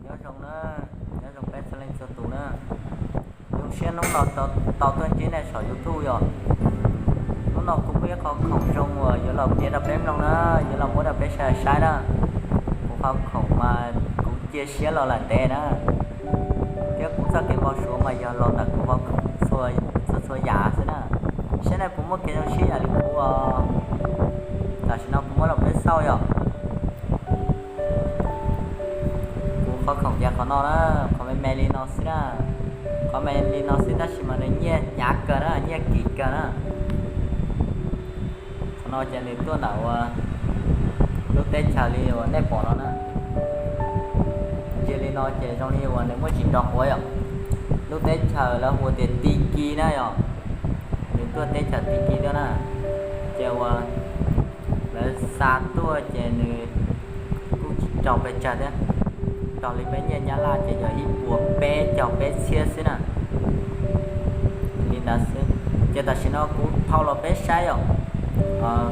Nyob zoo na, nyob zoo peb txhua leej txhua tus na. Zoo siab hnub no tau tuaj ntsib nej saum YouTube yom. Hnub no kuv muaj ib qho khoom zoo uas yuav los piav rau peb mloog na, yuav los muab rau peb saib saib na. Kuv qhov khoom mas kuv cia siab los lawm ntev na, thiab kuv txoj kev npau suav mas yog los ntawm kuv qhov khoom txhua txhua yam xwb na. Saib nej puas muaj kev zoo siab ib yam li kuv os. Tam sim no kuv muab rau peb xauj yom. Kuv qhov khoom ces qhov no na, qhov me me li no xwb na. Qhov me li no xwb tab sis mas nws nyiaj hnyav kawg na, nyiaj kim kawg na. Qhov no ces nws tuaj ntawm uas lub teb chaws li uas nej pom no na. Ntsia li no ces zoo li uas nws muaj tsis nrov quav yom. Lub teb chaws lawv hu tias Tiki na yom. Nws tuaj teb chaws Tiki tuaj na. Ces uas lawv xa tuaj ces nws kuj tsis raug pes tsawg thiab, raug li peb nyiaj Nyab Laj ces yog ib puas peb caug peb txhiab xwb na. Li ntawd xwb. Ces tam sim no kuv thau los peb saib yom.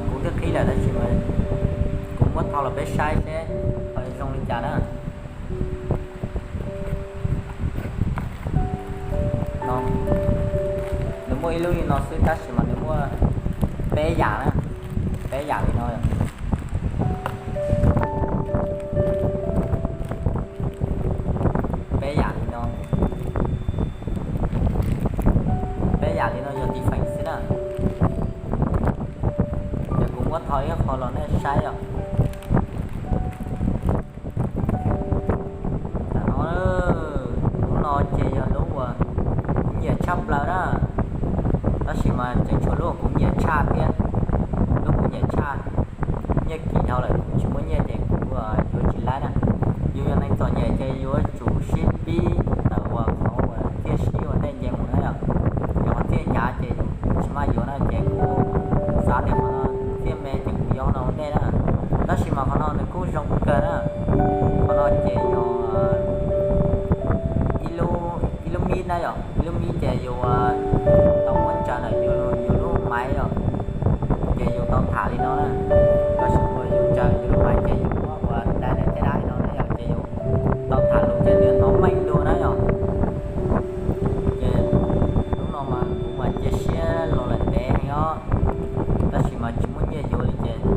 Kuv twb qhib lawm tab sis mas kuv muab thau los peb saib seb zoo li cas na. Nws muaj ib lub li no xwb tab sis mas nws muaj peb yam na, peb yam li no. Peb yam li no, peb yam li no yog tiv feem xwb na. Ces kuv muab thau ib qho los nej saib os. Tam no, lub no ces yog lub uas kuv nyiam tshaj plaws na, tab sis mas tseem tshuav lub kuv nyiam tshaj thiab. Lub kuv nyiam tshaj, nyiaj kim dhau lawm kuv tsis muaj nyiaj ces kuv yuav tsis laib na. Yus yog neeg txom nyem ces yuav tsum sib pib ntawm uas qhov uas txiaj sib ua ntej nce mus na yom. Yog qhov txiaj hnyav ces yus tsis maj yuav na ces kuv xav tias qhov no txiaj me ces kuv yuav qhov no ua ntej na. Tab sis mas qhov no nws kuj zoo kawg na. Qhov no ces yog ib lub mib na yom, ib lub mib ces yus tau muab ntsaws ntawm yus lub maiv yom, ces yus tau tham li no na. Tab sis mas yus ntsaws yus lub maiv ces yus muab ua dai daim tej dab li no na yom, ces yus tau tham lus ces nws hnov meej dua na yom. Ces lub no mas kuv mas cia siab los lawm ntev heev os, tab sis mas tsis muaj nyiaj yuav li ces lub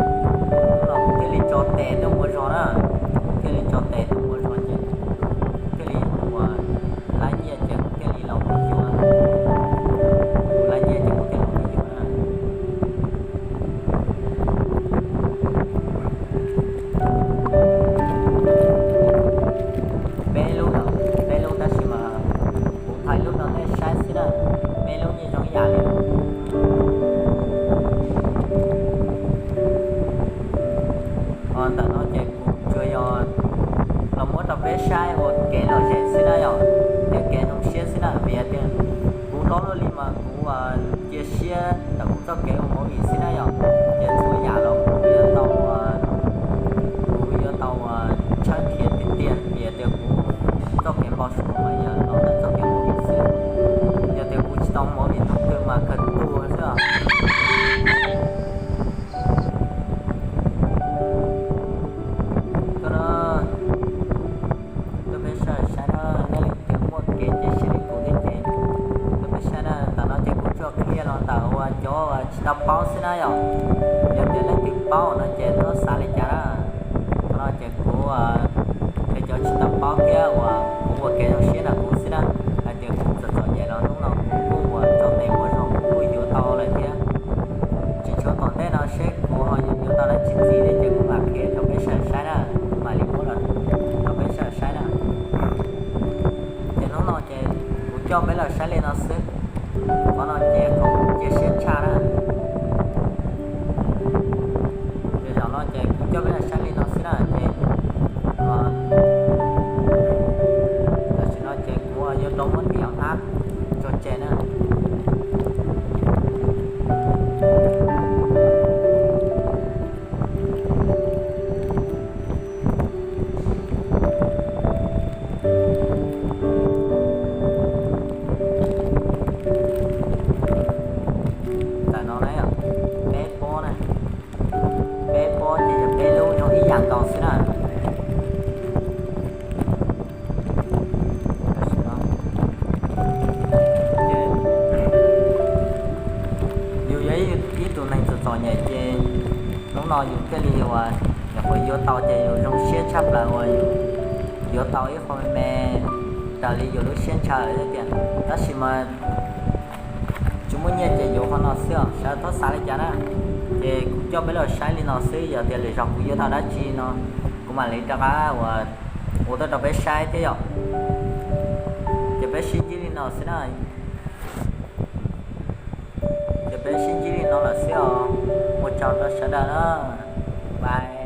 no kuv thiaj li tso tes tuaj ua zog na, kuv thiaj li tso tes tuaj ua zog ces thiaj li ua laib nyiaj ces kuv thiaj li los mus yuav, kuv laib nyiaj ces kuv thiaj los mus yuav na. Peb lub lawm, peb lub tab sis mas kuv thaij lub rau nej saib xwb na, peb lub nyiaj zoo ib yam li. Ntawm no ces kuv tsuas yog los muab rau peb saib ua kev lom zem xwb na yom, thiab kev zoo siab xwb na vim tias kuv hlob luaj li mas kuv cia siab ntawm kuv txoj kev ua movie xwb na yom, ces txhua yam los kuv yuav tau, kuv yuav tau tshawb nrhiav tiag tiag vim tias kuv txoj kev npau suav mas yog los ntawm txoj kev movie xwb. Yog tias kuv tsis tau movie tus twg mas kawg tuag xwb os. Tuaj peb sawv daws saib na, nej leej twg muaj kev cia siab li kuv thiab ces tuaj peb saib na. Ntawm no ces kuv tsuas qhia los ntawm uas cov tsis tau paub xwb na yom. Yog tias leej twg paub no ces txhob xav li cas na. Qhov no ces kuv qhia cov tsis tau paub thiab uas kuv ua kev zoo siab ntawm kuv xwb na. Hais tias kuv txom txom nyem los hnub no kuv kuj ua tso tes ua zog kuv kuj yuav tau lawm thiab. Tsis tshuav tom ntej no seb kuv ho yuav yuav tau dab tsi ntxiv thiab ces kuv mam qhia rau peb sawv daws saib na, kuv mam li muab los rau peb sawv daws saib na. Ces hnub no ces kuv coj peb los saib li no xwb. Qhov no ces kuv cia siab tshaj na. Ces zaum no ces kuv coj peb los saib li no xwb na ces tam sim no ces kuv yuav rov muab ntiav hnab tso tseg na. Tam Yus thiaj li uas nyuam qhuav yuav tau ces yus zoo siab tshaj plaws uas yus yuav tau ib qho me me raws li yus lub siab ntshaw tiag. Tab sis mas tsis muaj nyiaj ces yuav qhov no xwb os, sawv daws txhob xav li cas na. Ces kuv coj peb los saib li no xwb, yog tias lwm zaus kuv yuav tau dab tsi no kuv mam li rov qab uas ua tuaj rau peb saib thiab yom. Ces peb sib ntsib li no xwb na. Ces peb sib ntsib li no lawm xwb os. Ua tsaug rau sawv daws na. Bye.